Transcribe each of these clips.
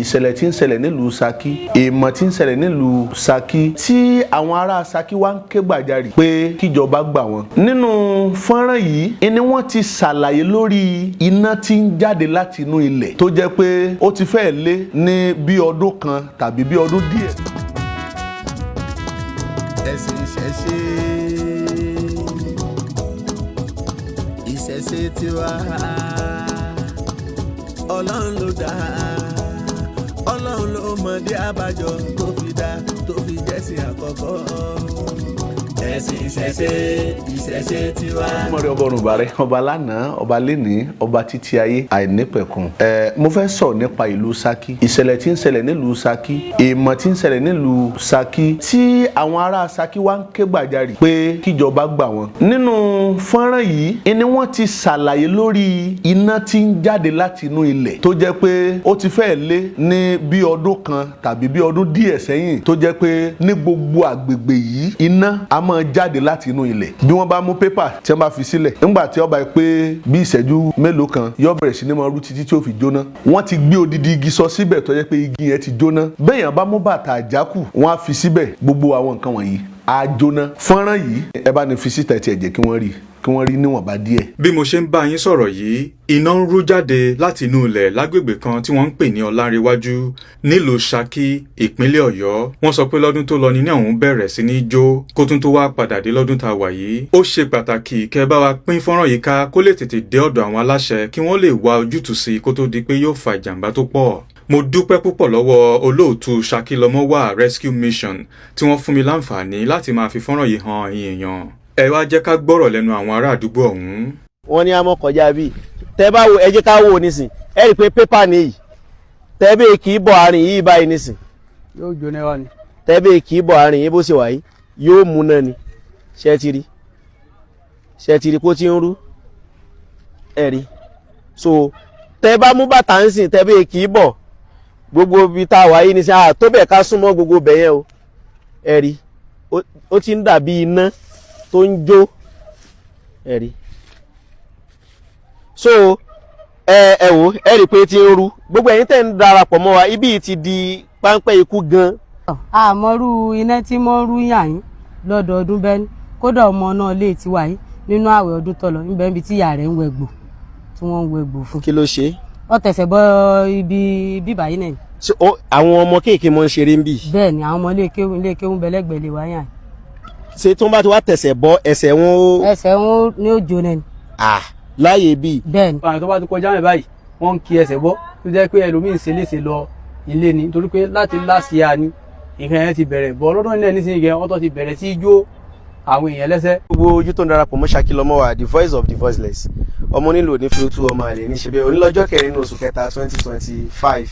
Ìṣẹ̀lẹ̀ tí ń ṣẹlẹ̀ nílùú Ṣakí, èèmọ̀ tí ń ṣẹlẹ̀ nílùú Ṣakí, tí àwọn ará Ṣakí wá ń ké gbàjarì pé kíjọba gbà wọ́n. Nínú fọ́nrán yìí ni wọ́n ti ṣàlàyé lórí iná tí ń jáde láti inú ilẹ̀ tó jẹ́ pé ó ti fẹ́ẹ̀ lé ní bí ọdún kan tàbí bí ọdún díẹ̀. Ẹ̀sìn ìṣẹ̀ṣe, ìṣẹ̀ṣe tiwa, Ọlọ́run ló dá, Ọlọ́run ló mọ̀dí abájọ tó fi dá, tó fi jẹ́sìn àkọ́kọ́. Ẹ̀sìn ìṣẹ̀ṣe, ìṣẹ̀ṣe tiwa. Mọ̀rẹ́ ọba ọ̀run bàrẹ́, ọba lánàá, ọba lénìí, ọba títí ayé àìnípẹ̀kun. Ẹ mo fẹ́ sọ̀rọ̀ nípa ìlú Ṣakí, ìṣẹ̀lẹ̀ tí ń ṣẹlẹ̀ nílùú Ṣakí, èèmọ̀ tí ń ṣẹlẹ̀ nílùú Ṣakí, tí àwọn ará Ṣakí wá ń ké gbàjarì pé kíjọba gbà wọ́n. Nínú fọ́nrán yìí ni wọ́n ti ṣàlàyé lórí iná tí ń jáde láti inú ilẹ̀ tó jẹ́ pé ó ti fẹ́ẹ̀ lé ní bí ọdún kan tàbí bí ọdún díẹ̀ sẹ́yìn, tó jẹ́ pé ní gbogbo àgbègbè yìí, iná a máa jáde láti inú ilẹ̀. Bí wọ́n bá mú pépà tí wọ́n bá fi sílẹ̀, nígbà tí ó bá pé bí ìṣẹ́jú mélòó kan, yóò bẹ̀rẹ̀ sí ní máa rú títí tí ó fi jóná. Wọ́n ti gbé odidi igi sọ síbẹ̀ tó jẹ́ pé igi yẹn ti jóná. Béèyàn bá mú bàtà àjákù, wọ́n á fi síbẹ̀, gbogbo àwọn nǹkan wọ̀nyí á jóná. Fọ́nrán yìí, ẹ bá ní fi síta, ẹ tiẹ̀ jẹ́ kí wọ́n rí, kí wọ́n rí níwọ̀nba díẹ̀. Bí mo ṣe ń bá yín sọ̀rọ̀ yìí, iná ń rú jáde láti inú ilẹ̀ lágbègbè kan tí wọ́n ń pè ní Ọlárewájú nílùú Ṣakí, ìpínlẹ̀ Ọ̀yọ́. Wọ́n sọ pé lọ́dún tó lọ ní ọ̀hún bẹ̀rẹ̀ sí ní jó kó tún tó wá padà dé lọ́dún tá a wà yìí. Ó ṣe pàtàkì kẹ́ bá wa pín fọ́nrán yìí ká, kó lè tètè dé ọ̀dọ̀ àwọn aláṣẹ, kí wọ́n lè wá ojútùú sí i kó tó di pé yóò fa ìjàmbá tó pọ̀. Mo dúpẹ́ púpọ̀ lọ́wọ́ olóòtú Ṣakí Lọmọ Wà Rescue Mission tí wọ́n fún mi láǹfààní láti máa fi fọ́nrán yìí hàn ẹ̀yin èèyàn. Ẹ wá jẹ́ ká gbọ́rọ̀ lẹ́nu àwọn ará àdúgbò ọ̀hún. Wọ́n ní àmọ́ kọjá bíi tẹ́ bá wo, ẹ jẹ́ ká wò nísìn, ẹ rí i pé pépà nìyí. Tẹ́ bẹ́ẹ̀ kì í bọ̀ àárín yìí báyìí nísìn, yóò jóná wá ni. Tẹ́ bẹ́ẹ̀ kì í bọ̀ àárín yìí bó ṣe wà yìí, yóò mú náà ni. Ṣé ti rí? Ṣé ti rí kó ti ń rú? Ẹ rí. So tẹ́ bá mú bàtà ń sìn, tẹ́ bẹ́ẹ̀ kì í bọ̀ gbogbo ibi tá a wà yìí nísìn, à tó bẹ́ẹ̀ ká súnmọ́ gbogbo bẹ̀ yẹn o. Ẹ rí, ó ti ń dàbí iná tó ń jó. Ẹ rí. So ẹ wò, ẹ rí i pé ti ń rú. Gbogbo ẹ̀yin tẹ́ ń darapọ̀ mọ́ wa, ibi yìí ti di páńpẹ́ ikú gan. Àmọ́rú iná tí mọ́ ń rú yàn yín lọ́dọọdún bẹ́ẹ̀ ni. Kódà ọmọ náà lè ti wà yín nínú ààwẹ̀ ọdún tó lọ níbẹ̀, níbi tí ìyá rẹ̀ ń wẹ̀gbò, tí wọ́n ń wẹ̀gbò fún. Kí ló ṣe? Ó tẹ̀sẹ̀ bọ́ ibi bíbá yìí náà ni. Ṣé àwọn ọmọ kéèké mọ́ ń ṣeré ń bì? Bẹ́ẹ̀ ni, àwọn ọmọ ilé kéwú ń bẹ lẹ́gbẹ̀ẹ́ lè wáyà yìí. Ṣé tó ń bá ti wá tẹ̀sẹ̀ bọ́, ẹsẹ̀ wọn ó? Ẹsẹ̀ wọn ní ó jóná ni. À láàyè bíi? Bẹ́ẹ̀ ni. Àwọn tó bá ti kọjá mẹ́ báyìí, wọ́n ń kí ẹsẹ̀ bọ́, tó jẹ́ pé ẹlòmíín ṣe léṣe lọ ilé ni, nítorí pé láti last year ni nǹkan yẹn ti bẹ̀rẹ̀ bọ́. Lọ́dún náà nísìnyí gẹ̀, ọ̀tọ̀ ti bẹ̀rẹ̀ sí í jó àwọn èèyàn lẹ́sẹ̀. Gbogbo ojú tó ń darapọ̀ mọ́ Ṣakí Lọmọ Wà, the voice of the voiceless, ọmọ onílò ní fi tú ọmọ àlè ní ṣe bẹ́ẹ̀. Onílọ́jọ́ kẹrin ní oṣù kẹta 2025,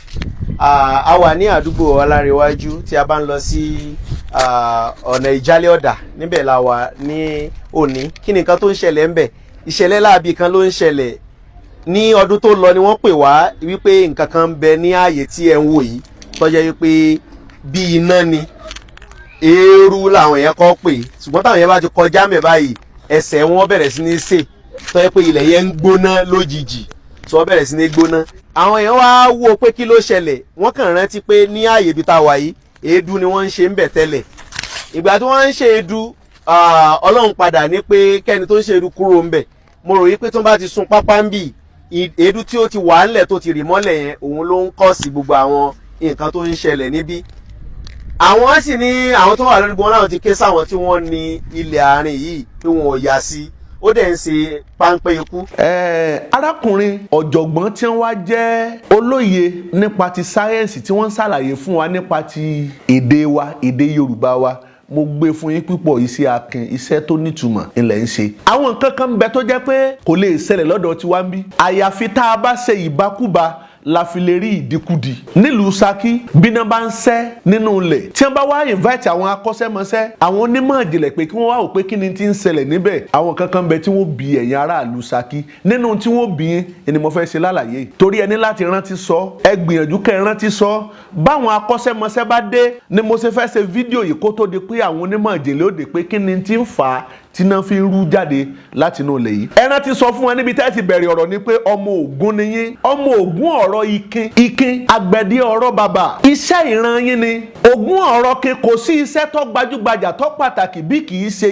a wà ní àdúgbò Alárẹ̀wájú tí a bá ń lọ sí ọ̀nà Ìjálẹ̀ Ọ̀dà. Níbẹ̀ la wà ní òní. Kí ni nǹkan tó ń ṣẹlẹ̀ ńbẹ̀? Ìṣẹ̀lẹ̀ láabi kan ló ń ṣẹlẹ̀. Ní ọdún tó lọ ni wọ́n pè wá wípé nǹkan kan ń bẹ ní ààyè tí ẹ ń wò yìí, tó jẹ́ wípé bí iná ni, eérú làwọn yẹn kọ́ pè, ṣùgbọ́n táwọn yẹn bá ti kọjá mẹ́ báyìí, ẹsẹ̀ wọn bẹ̀rẹ̀ sí ní sè, tó yẹ pé ilẹ̀ yẹn ń gbóná lójijì, tí wọ́n bẹ̀rẹ̀ sí ní gbóná. Àwọn èèyàn wá wò pé kí ló ṣẹlẹ̀. Wọ́n kàn rántí pé ní ààyè ibi tá a wà yìí, èédú ni wọ́n ń ṣe ń bẹ̀ tẹ́lẹ̀. Ìgbà tí wọ́n ń ṣe èédú, Ọlọ́run padà ní pé kẹ́ni tó ń ṣe èédú kúrò ń bẹ̀. Mo rò yí pé tó bá ti sun pápá ń bì, èédú tí ó ti wà ńlẹ̀, tó ti rì mọ́lẹ̀ yẹn, òun ló ń kọ́ sí gbogbo àwọn nǹkan tó ń ṣẹlẹ̀ níbí. Àwọn sì ní àwọn tó wà lórí gbọ́n láwọn ti ké sáwọn tí wọ́n ní ilẹ̀ àárín yìí pé wọn ò yà sí, ó dẹ̀ ń ṣe páńpẹ́ ikú. Arákùnrin ọ̀jọ̀gbọ́n tí wọ́n wá jẹ́ olóye nípa ti sáyẹ́ǹsì, tí wọ́n ń ṣàlàyé fún wa nípa ti èdè wa, èdè Yorùbá wa, mo gbé fún yín púpọ̀. Iṣẹ́ akin, iṣẹ́ tó nítumọ̀ ńlẹ̀ ń ṣe. Àwọn nǹkan kan ń bẹ tó jẹ́ pé kò lè ṣẹlẹ̀ lọ́dọ̀ tiwa ń bí, àyàfi tá a bá ṣe ìbákúba la fi lè rí ìdíkudì. Nílùú Ṣakí, bíná bá ń ṣẹ́ nínú ilẹ̀, tí wọ́n bá wá invite àwọn akọ́ṣẹ́mọṣẹ́, àwọn onímọ̀ ìjìnlẹ̀, pé kí wọ́n wá wò pé kí ni ti ń ṣẹlẹ̀ níbẹ̀, àwọn kankan bẹ tí wọ́n bi ẹ̀yin aráàlú Ṣakí. Nínú tí wọ́n bi yín ni mo fẹ́ ṣe lálàyé, torí ẹ ní láti rántí sọ. Ẹ gbìyànjú kẹ́ ẹ rántí sọ. Báwọn akọ́ṣẹ́mọṣẹ́ bá dé ni mo ṣe fẹ́ ṣe fídíò yìí, kó tó di pé àwọn onímọ̀ ìjìnlẹ̀ ó dé, pé kí ni ti ń fà á. Tí iná fi ń rú jáde láti inú ilẹ̀ yìí. Ẹran ti sọ fún wa níbi tá ẹ ti bẹ̀rẹ̀ ọ̀rọ̀ ni pé ọmọ Ògún ni yín, ọmọ Ògún ọ̀rọ̀ ikin ikin agbẹ̀dẹ ọ̀rọ̀ bàbà, iṣẹ́ ìran yín ni Ògún ọ̀rọ̀ kin. Kò sí iṣẹ́ tó gbajúgbajà tó pàtàkì bí kì í ṣe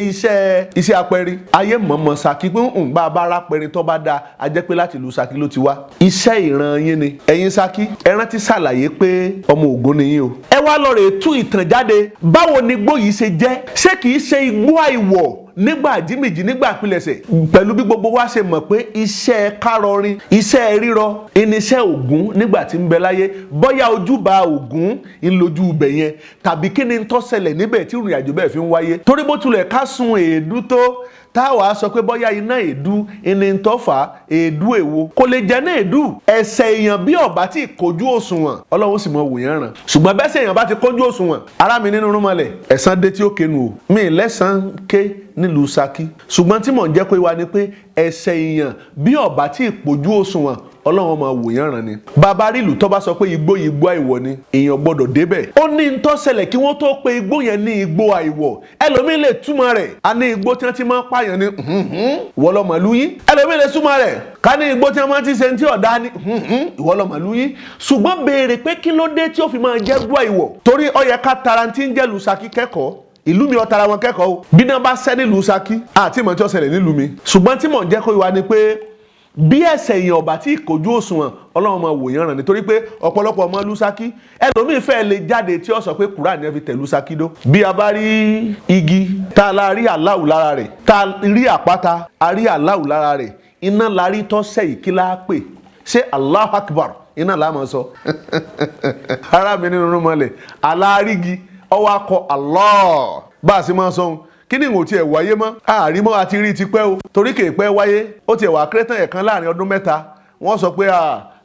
iṣẹ́ apẹ̀rin. Ayé mọ̀mọ́ Ṣakí pé ń bá a bá rápẹ̀rin tó bá dáa, a jẹ́ pé láti ìlú Ṣakí ló ti wá. Iṣẹ́ ìran yín ni. Ẹ̀yin Ṣakí, ẹran ti ṣàlàyé pé ọmọ Ògún ni yín o. Ẹ wá lọ rè tú ìtàn jáde. Báwo ni igbó yìí ṣe jẹ́? Ṣé kì í ṣe igbó àìwọ̀ nígbà jímìjì, nígbà pilẹ̀ṣẹ̀? Pẹ̀lú bí gbogbo wa ṣe mọ̀ pé iṣẹ́ kárọrin, iṣẹ́ rírọ irinṣẹ́ Ògún nígbà tí ń bẹ láyé, bóyá ojúbà Ògún ńlójú ibẹ̀ yẹn tàbí kí ni tó ṣẹlẹ̀ níbẹ̀ tí ìrìn àjò bẹ́ẹ̀ fi ń wáyé? Torí bó tilẹ̀ ká sun èédú tó, táwa sọ pé bóyá iná èédú ìní tó fà á, èédú èwo kò lè jẹ́ ní èédú. Ẹ̀ṣẹ̀ èèyàn bí ọ̀bá tí kojú òṣùwọ̀n, Ọlọ́run sì mọ wòyàn ràn. Ṣùgbọ́n bẹ́sẹ̀ èèyàn bá ti kójú òṣùwọ̀n, ará mi nínú rúmọlẹ̀, ẹ̀san dé tí ó kenu o. Mi lẹ́sàn ké nílùú Ṣakí, ṣùgbọ́n tí mò ń jẹ́ pé wa ni pé ẹ̀ṣẹ̀ èèyàn bí ọ̀bá tí ìpojú òṣùwọ̀n, Ọlọ́run máa wòyàn ràn ni. Bàbá rílù tó bá sọ pé igbó yìí igbó àìwọ̀ ni, èèyàn gbọ́dọ̀ débẹ̀. Ó ní ń tó ṣẹlẹ̀ kí wọ́n tó pe igbó yẹn ní igbó àìwọ̀. Ẹlòmíín lè túmọ̀ rẹ̀ a ní igbó tí wọ́n ti máa ń pààyàn ní ìwọ lọ́mọlú yín. Ẹlòmíín lè túmọ̀ rẹ̀ ká ní igbó tí wọ́n máa ti ṣe ní ọ̀dá ní ìwọ lọ́mọlú yín. Ṣùgbọ́n béèrè pé kí ló dé tí ó fi máa jẹ́ gbó àìwọ̀, torí ó yẹ ká tara tí ń jẹ́ lu Ṣakí kẹ́kọ̀ọ́. Ìlú mi ọ̀tara wọn kẹ́kọ̀ọ́ o. Bí náà bá ṣẹ́ nílùú Ṣakí àti ìmọ̀ tí ó ṣẹlẹ̀ nílùú mi, ṣùgbọ́n tí mò ń jẹ́ kó wá ni pé bí ẹ̀ṣẹ̀ èèyàn ọ̀bà tí ìkojú òṣùwọ̀n, Ọlọ́run máa wòyàn ràn, nítorí pé ọ̀pọ̀lọpọ̀ ọmọ ìlú Ṣakí, ẹlòmíín fẹ́ lè jáde tí ó sọ pé Kùránì ẹ fi tẹ̀lú Ṣakí dó. Bí a bá rí igi tá a la rí Aláwù lára rẹ̀, tá a rí àpáta a rí Aláwù lára rẹ̀, iná la rí tọ́sẹ̀ yìí, kí la pè? Ṣé Allahu Akbar iná la máa sọ? Ara mi nínú mọ́lẹ̀ alárígi ọwọ́ akọ Allah bá a sì máa sọ ohun kí ni ìwọ̀n tiẹ̀ wáyé mọ́ àárí mọ́ àti rí ti pẹ́ o, torí kì í pẹ́ wáyé. Ó tiẹ̀ wà kéré tán ẹ̀kan láàrin ọdún 3, wọ́n sọ pé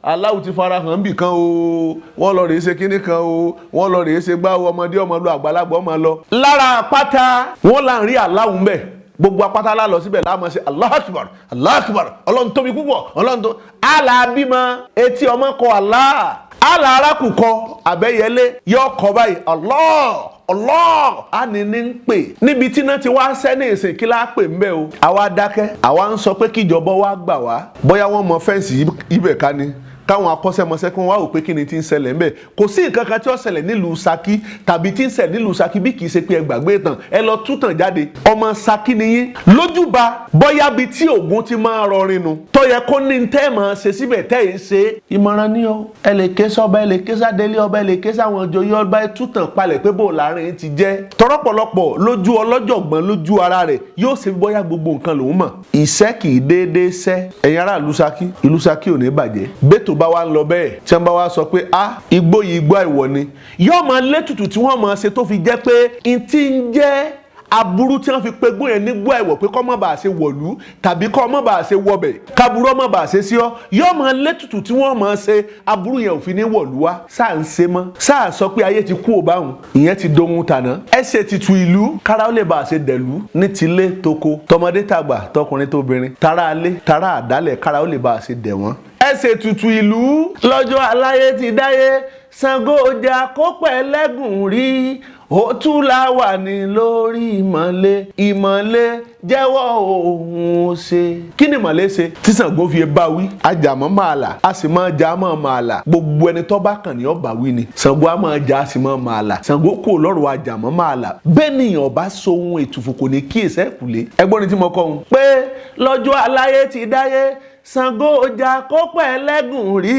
Aláwù ti fara hàn bì kan o, wọ́n lọ rèé ṣe kíní kan o, wọ́n lọ rèé ṣe gbá o. Ọmọdé ọmọ lọ, àgbàlagbà ọmọ lọ. Lára àpáta wọ́n là ń rí Aláwù ń bẹ̀. Gbogbo apáta lá lọ síbẹ̀ láàmú ṣe Allahu Akbar, Allahu Akbar, Ọlọ́run tóbi púpọ̀, Ọlọ́run tó àlà bímọ etí ọmọ kọ Allah, àlà arákùkọ àbẹ́yẹlé yọ kọ báyìí, Allah, Allah á ní ní ń pè níbi tí iná ti wá sẹ́ ní ìsìn. Kí láá pè ń bẹ́ o? Àwa dákẹ́, àwa ń sọ pé kíjọba wá gbà wá, bóyá wọ́n mọ fence ibẹ̀ ká ni, káwọn akọ́ṣẹ́mọṣẹ́ kí wọ́n wá wò pé kí ni ti ń ṣẹlẹ̀ ńbẹ̀. Kò sí nǹkan kan tí ó ṣẹlẹ̀ nílùú Ṣakí tàbí tí ń ṣẹlẹ̀ nílùú Ṣakí bí kì í ṣe pé ẹ gbàgbé ìtàn, ẹ lọ tútàn jáde. Ọmọ Ṣakí ni yín, lójúba bóyá bí tí Ògún ti máa rọrin nu tó yẹ kó ní tẹ́ ẹ̀ máa ṣe síbẹ̀ tẹ́ ẹ̀ ń ṣe. Ìmọ̀ràn ni o. Ẹ lè ké sọ́ba, ẹ lè ké sádélé ọba, ẹ lè ké sáwọn ìjòyè ọba, ẹ tútàn palẹ̀ pé bó láàrin ti jẹ́. Tọ́rọ̀pọ̀lọpọ̀ lójú ọlọ́jọ̀gbọ́n lójú ara rẹ̀ yóò ṣe bóyá gbogbo nǹkan lòún mọ̀. Ìṣẹ́ kì í déédéé ṣẹ́. Ẹ̀yin ará ìlú Ṣakí, ìlú Ṣakí ò ní bàjẹ́. Bẹ́tò bá wa ń lọ bẹ́ẹ̀, tí wọ́n bá wa sọ pé a igbó yìí igbó àìwọ̀ ni, yóò máa létùtù tí wọ́n máa ṣe tó fi jẹ́ pé n ti ń jẹ́ aburú tí wọ́n fi pe gbó yẹn ní gbó àìwọ̀, pé kọ́ mọ́ bá a ṣe wọ̀lú tàbí kọ́ mọ́ bá a ṣe wọbẹ̀, kaburú ọmọ bá a ṣe sí ọ, yóò máa létùtù tí wọ́n máa ṣe, aburú yẹn ò fi ní wọ̀lú wa. Sáà ń ṣe mọ́, sáà sọ pé ayé ti kú ò báwọn, ìyẹn ti dohun tàná. Ẹ ṣe tìtù ìlú kára ó lè bá a ṣe dẹ̀lú ní tilé toko, tọmọdé tàgbà, tọkùnrin tóbìnrin, tara alé tara àdálẹ̀, kára ó lè bá a ṣe dẹ̀ wọ́n. Ẹ ṣètùtù ìlú. Lọ́jọ́ aláyé ti dáyé, Ṣàngó ọjà kó pẹ́ lẹ́gùn rí, òtún la wà ní lórí ìmọ̀lé. Ìmọ̀lé jẹ́wọ́ òun ṣe. Kí ni ìmọ̀lé ṣe tí Ṣàngó fi bá wí? Ajàmọ́ máa là, a sì máa jà máa máa là. Gbogbo ẹni tó bá kàn ní ọba wí ni Ṣàngó á máa jà, a sì máa máa là. Ṣàngó kò lọ́rọ̀ ajàmọ́ máa là. Bẹ́ẹ̀ nìyẹn ọba so ohun ètùfù kò ní kíyèsẹ́ kùlé. Ẹgbọ́n ni tí mo kọ́ òun pé lọ́jọ́ aláyé ti dáyé, Ṣàngó ọjà kó pẹ́ lẹ́gùn rí.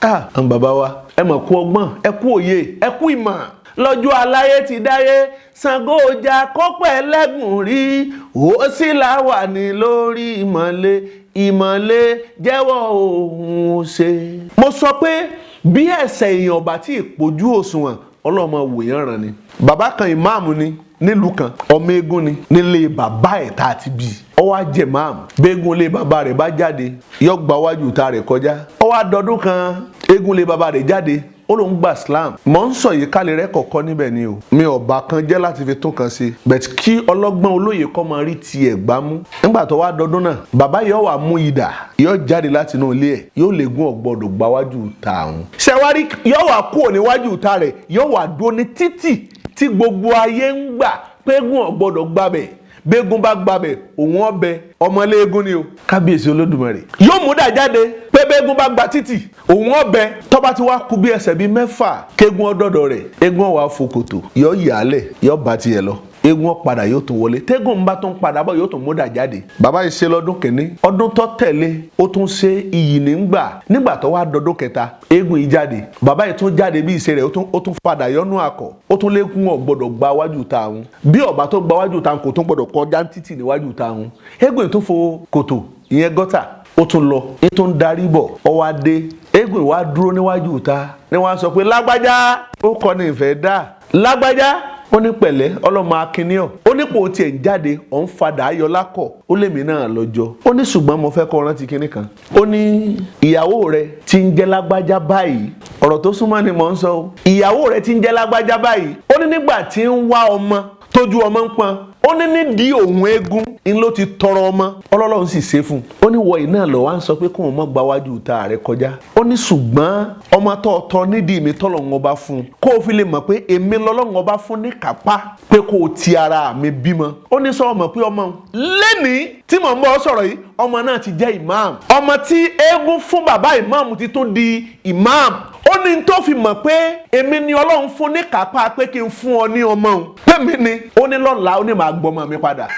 Ah, àwọn bàbá wa, ẹ mọ̀ kú ọgbọ́n, ẹ kú òye, ẹ kú ìmọ̀. Lọ́jọ́ aláyé ti dáyé, Ṣàngó ọjà kó pẹ́ lẹ́gùn rí, ó sì là wà ní lórí ìmọ̀lé. Ìmọ̀lé jẹ́wọ́ òun ṣe. Mo sọ pé bí ẹ̀ṣẹ̀ èèyàn ọba tí ìpojú òṣùwọ̀n, ọlọ́mọ wòyàn ràn ni. Bàbá kan, ìmáàmù ni nílùú kan, ọmọ eégún ni nílé bàbá ẹ̀ tá a ti bí i. Ó wá jẹ máàmù. Bẹ́ẹ̀gùn lé bàbá rẹ̀ bá jáde, yọ gba wájú ta rẹ̀ kọjá. Ó wá dọdún kan, eégún lé bàbá rẹ̀ jáde, ó lóun gba Islam. Mọ̀ ń sọ yìí kálí rẹ̀ kọ̀ọ̀kan níbẹ̀ ni o. Mi ò bá kan jẹ́ láti fi tún kan ṣe bẹ̀t, kí ọlọ́gbọ́n olóye kọ́ máa rí tiẹ̀ gbámú. Nígbà tó wá dọdún náà, bàbá yóò wá mú idà, yóò jáde láti inú ilé ẹ̀, yóò lè gún ọ̀gbọ́dọ̀ gbáwájú ta àwọn. Ṣẹ̀wárí yóò wá kúrò níwájú ta rẹ̀, yóò wá dúró ní títì tí gbogbo ayé ń gbà pé gún ọ̀gbọ́dọ̀ gbàbẹ̀. Bẹ́ẹ̀gùn bá gbabẹ̀ òun ọbẹ̀ ọmọléegun ni o. Kábíyèsí Olódùmarè yóò mú dà jáde pé bẹ́ẹ̀gùn bá gba títì òun ọbẹ̀. Tọ́ba ti wá kú bí ẹsẹ̀ bíi 6 kéegun ọdọ́dọ̀ rẹ̀, eégún ọ̀wá fòkòtò yọ yàálẹ̀ yọ bá tiẹ̀ lọ, eégún ọ̀padà yóò tún wọlé. Tẹ́gùn bá tún padà bọ̀ yóò tún mú dà jáde. Bàbá yìí ṣe lọ́dún kìíní, ọdún tó tẹ̀lé ó tún ṣe iyì nígbà. Nígbà tó wá dọdún kẹta, eégún yìí jáde. Bàbá yìí tún jáde bí ìṣe rẹ̀, ó tún padà yọnú akọ, ó tún lékún ọ̀ gbọ́dọ̀ gba wájú ta òun. Bí ọba tó gba wájú ta òun kò tún gbọ́dọ̀ kọjá títì níwájú ta òun. Eégún yìí tún fo kòtò ìyẹn gọ́tà, ó tún lọ, ó tún darí bọ̀, ó wá dé. Eégún yìí wá dúró níwájú ta ni wọ́n á sọ pé lágbájá, ó kọ́ ni ìfẹ́ dá lágbájá. Ó ní pẹ̀lẹ́ ọlọ́mọ akíníọ̀, ó ní pò tiẹ̀ ń jáde ọ̀ ń fadà ayọ̀lákọ̀, ó lèmi náà lọ́jọ́. Ó ní ṣùgbọ́n mo fẹ́ kọ́ rántí kinní kan. Ó ní ìyàwó rẹ tí ń jẹ́ lágbájá báyìí, ọ̀rọ̀ tó súnmọ́ ni mò ń sọ o. Ìyàwó rẹ tí ń jẹ́ lágbájá báyìí, ó ní nígbà tí ń wá ọmọ tójú ọmọ ń pọn, ó ní nídìí òun eégún ń ló ti tọrọ ọmọ, Ọlọ́run sì ṣe fún un. Ó ní wọ iná lọ wá ń sọ pé kóun mọ́ gba wájú ta rẹ kọjá. Ó ní ṣùgbọ́n ọmọ tó tọ nídìí mi tọ́lọ́run ọba fún un, kó o fi lè mọ̀ pé èmi lọ́lọ́run ọba fún ní kápá pé kó o ti ara mi bímọ. Ó ní sọ ọmọ pé ọmọ lẹ́nìí tí mò ń bọ́ sọ̀rọ̀ yìí, ọmọ náà ti jẹ́ ìmáàmù. Ọmọ tí eégún fún bàbá ìmáàmù ti tún di ìmáàmù. Ó ní tó fi mọ̀ pé èmi ni Ọlọ́run fún ní kápá pé kí n fún ọ ní ọmọ òun, pé mi ni. Ó ní lọ́la ó ní màá gbọ́mọ mi padà.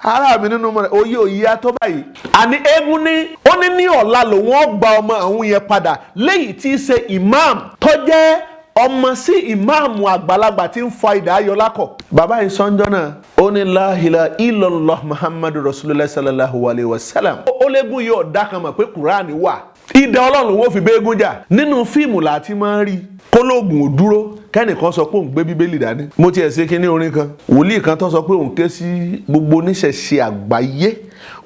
Ara mi nínú ọmọ rẹ oyè òye atọ́ báyìí. Àní eégún ní ó ní ní ọ̀la lòun ó gba ọmọ àwọn yẹn padà, léyìí tí í ṣe ìmáàmù tó jẹ́ ọmọ sí ìmáàmù àgbàlagbà tí ń fa ìdá ayọ̀ lákọ̀. Bàbá yìí sọ́njọ́ náà ó ní la ilaha illallah muhammadu rasulullah sallallahu alayhi wa sallam. Ó légún yìí ọ̀dà kan mọ̀ pé kùránì wà. Idà Ọlọ́run wo fi béégún jà. Nínú fíìmù láti máa ń rí kólóògùn ò dúró kẹ́nìkan sọ pé òun gbé bíbélì dání. Mo tiẹ̀ ṣe kinní orin kan, wòlíì kan tó sọ pé òun ké sí gbogbo oníṣẹ̀ṣe àgbáyé.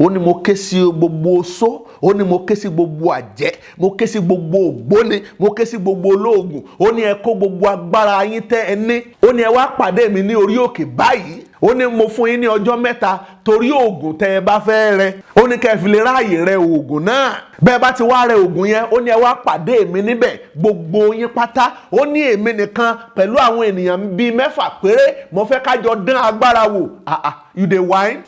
Ó ní mo ké sí gbogbo oṣó, ó ní mo ké sí gbogbo àjẹ́, mo ké sí gbogbo ògbóni, mo ké sí gbogbo olóògùn. Ó ní ẹ kó gbogbo agbára yín tẹ́ ẹ ní, ó ní ẹ wá pàdé mi ní orí òkè báyìí. Ó ní mo fún yín ní ọjọ́ 3 torí oògùn tẹ́ ẹ bá fẹ́ rẹ. Ó ní kẹ́ ẹ fi lè ráàyè rẹ oògùn náà. Bẹ́ẹ̀ bá ti wá rẹ oògùn yẹn, ó ní ẹ wá pàdé mi níbẹ̀ gbogbo yín pátá. Ó ní èmi nìkan pẹ̀lú àwọn ènìyàn bíi 6 péré mo fẹ́ ká jọ dán agbára wò. You dey whine?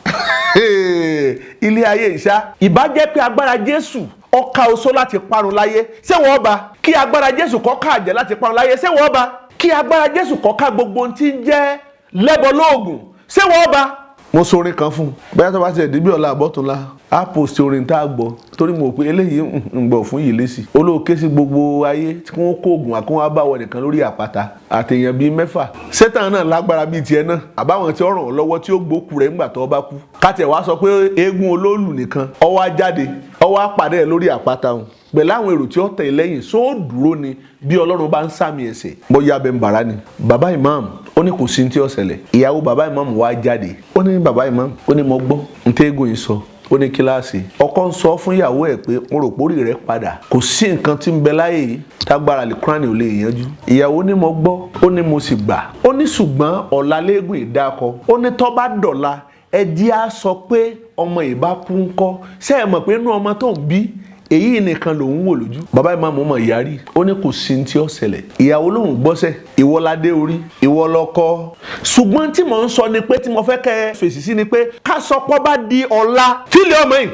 Ilé ayé ìṣá. Ìbá jẹ́ pé agbára Jésù ọkà oṣó láti parun láyé, ṣé wọ́n bá? Kí agbára Jésù kó ká àjẹ́ láti parun láyé, ṣé wọ́n bá? Kí agbára Jésù kó ká gbogbo ohun tí ń jẹ́ lẹ́bọ lóògùn, ṣé wọ́n bá? Mo sọ orin kan fún un, bóyá tó bá ti ẹ̀dí bí ọ̀la àbọ̀túnla á post orin tá a gbọ́, torí mo pé eléyìí ń gbọ́ fún yìí lésì. Olóòké sí gbogbo ayé tí wọ́n kó oògùn àkó wọn bá wọ nìkan lórí àpáta àtẹ̀yàn bíi 6. Sátánì náà lágbára bíi tiẹ̀ náà, àbáwọn tí ó ràn ọ́ lọ́wọ́ tí ó gbókù rẹ̀ ńgbà tó bá kú. Kátẹ̀ wá sọ pé eégún olóòlù nìkan ó wá jáde, ó wá pàdé ẹ̀ lórí àpáta òun pẹ̀lú àwọn èrò tí ó tẹ̀ lẹ́yìn, só dúró ni bí Ọlọ́run bá ń sàmì ẹ̀ṣẹ̀. Mo ya bẹ́ẹ̀ bàrà ni bàbá ìmáàmù, ó ní kò sí ní tí ó ṣẹlẹ̀. Ìyàwó bàbá ìmáàmù wá jáde, ó ní bàbá ìmáàmù, ó ní mo gbọ́ n tẹ́gùn yìí sọ. Ó ní kíláàsì ọkọ ń sọ fún ìyàwó ẹ̀ pé mo rò pórí rẹ̀ padà, kò sí nǹkan tí ń bẹ láyé yìí tágbára lè kúránì ò lè yanjú. Ìyàwó ní mo gbọ́, ó ní mo sì gbà. Ó ní ṣùgbọ́n ọ̀la léegun ìdákọ. Ó ní tó bá dọ̀la ẹ jẹ́ á sọ pé ọmọ ìbá kú ń kọ́. Ṣé ẹ mọ̀ pé inú ọmọ tó ń bí èyí nìkan lòun wò lójú. Bàbá ìmáàmù mọ̀ yarí, ó ní kò sí tí ó ṣẹlẹ̀. Ìyàwó lòun gbọ́sẹ̀, ìwọ ládé orí, ìwọ lọ́kọ. Ṣùgbọ́n tí mò ń sọ ni pé tí mo fẹ́ kẹ́ ẹ fèsì sí ni pé ká sọpọ́ bá di ọ̀la tílé ọmọ yìí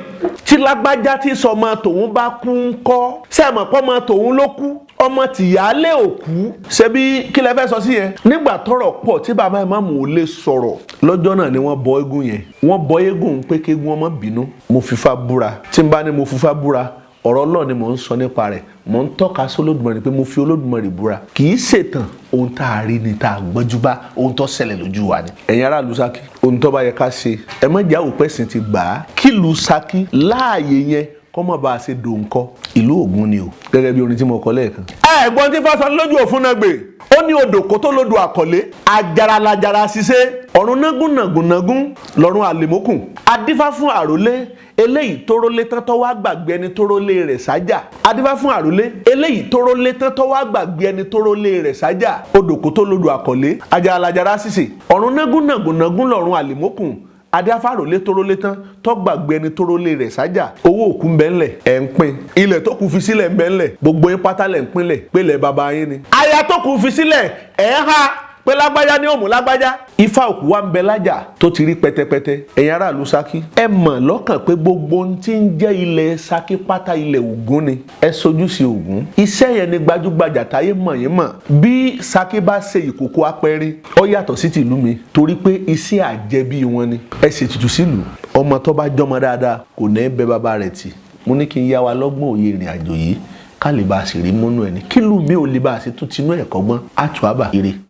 tí lágbájá tí sọmọ tòun bá kú ń kọ́. Ṣé ẹ mọ̀ pé ọmọ tòun ló kú, ọmọ tìyálé ò kú? Ṣebí kí lẹ fẹ́ sọ sí yẹn? Nígbà tọ́rọ̀ pọ̀ tí bàbá ìmáàmù ò lè sọ̀rọ̀ lọ́jọ́ náà ni wọ́n bọ eégún yẹn. Wọ́n bọ eégún pé kéégún ọmọ bínú. Mo fífa búra, tí n bá ní mo fífa búra, ọ̀rọ̀ Ọlọ́run ni mò ń sọ nípa rẹ̀. Mò ń tọ́ka sí Olódùmarè pé mo fi Olódùmarè búra. Kì í ṣètàn, ohun tá a rí ni tá a gbọ́njú bá, ohun tó ṣẹlẹ̀ lójú wa ni. Ẹ̀yin aráàlú Ṣakí, ohun tó bá yẹ ká ṣe, ẹ má jẹ́ àwòpẹ́sìn ti gbà á. Kí ìlú Ṣakí láàyè yẹn kọ́ mọ̀ bá a ṣe dòǹkọ́ ìlú Ògùn ni o, gẹ́gẹ́ bí orin tí mo kọ lẹ́ẹ̀kan. Ẹ̀gbọ́n tí fásọ lójú òfun náà gbè, ó ní odò kó tó lodò àkọlé, ajaralajara ṣiṣẹ́ ọ̀run nágún nàgúnnàgún lọ́run àlèmókùn. Adífá fún àrólé eléyìí tó rólé tán tó wá gbàgbé ẹni tó rólé rẹ̀ sájà. Adífá fún àrólé eléyìí tó rólé tán tó wá gbàgbé ẹni tó rólé rẹ̀ sájà. Odò kó tó lodò àkọlé, ajaralajara ṣiṣẹ́ ọ̀run nágún nàgúnnàgún lọ́run àlèmókùn. Adífárólé tó rólé tán tó gbàgbé ẹni tó rólé rẹ̀ sájà. Owó òkú ń bẹ ńlẹ̀, ẹ̀ ń pín. Ilẹ̀ tó kù fi sílẹ̀ ń bẹ ńlẹ̀, gbogbo yín pátá lẹ̀ ń pínlẹ̀ pélé baba yín ni. Aya tó kù fi sílẹ̀ ẹ̀ ń ha pé lágbájá ní òmù lágbájá. Ifá òkú wa ń bẹ lájà tó ti rí pẹ́tẹ́pẹ́tẹ́. Ẹ̀yin aráàlú Ṣakí, ẹ mọ̀ lọ́kàn pé gbogbo ohun tí ń jẹ́ ilẹ̀ Ṣakí pátá, ilẹ̀ Ògún ni. Ẹ sojú sí Ògún. Iṣẹ́ yẹn ni gbajúgbajà táyé mọ̀ yín mọ̀. Bí Ṣakí bá ṣe ìkòkò apẹrin, ó yàtọ̀ sí tìlú mi, torí pé iṣẹ́ àjẹbí wọn ni. Ẹ ṣètùtù sílùú. Ọmọ tó bá jọmọ dáadáa kò ní bẹ bàbá rẹ̀ tì. Mo ní kí n yá wa lọ́gbọ́n òye ìrìn àjò yìí, ká lè bá a sì rí múnú ẹni kílù mi ò lè bá a sì tún tinú ẹ̀kọ́ gbọ́n àtúwábà ire.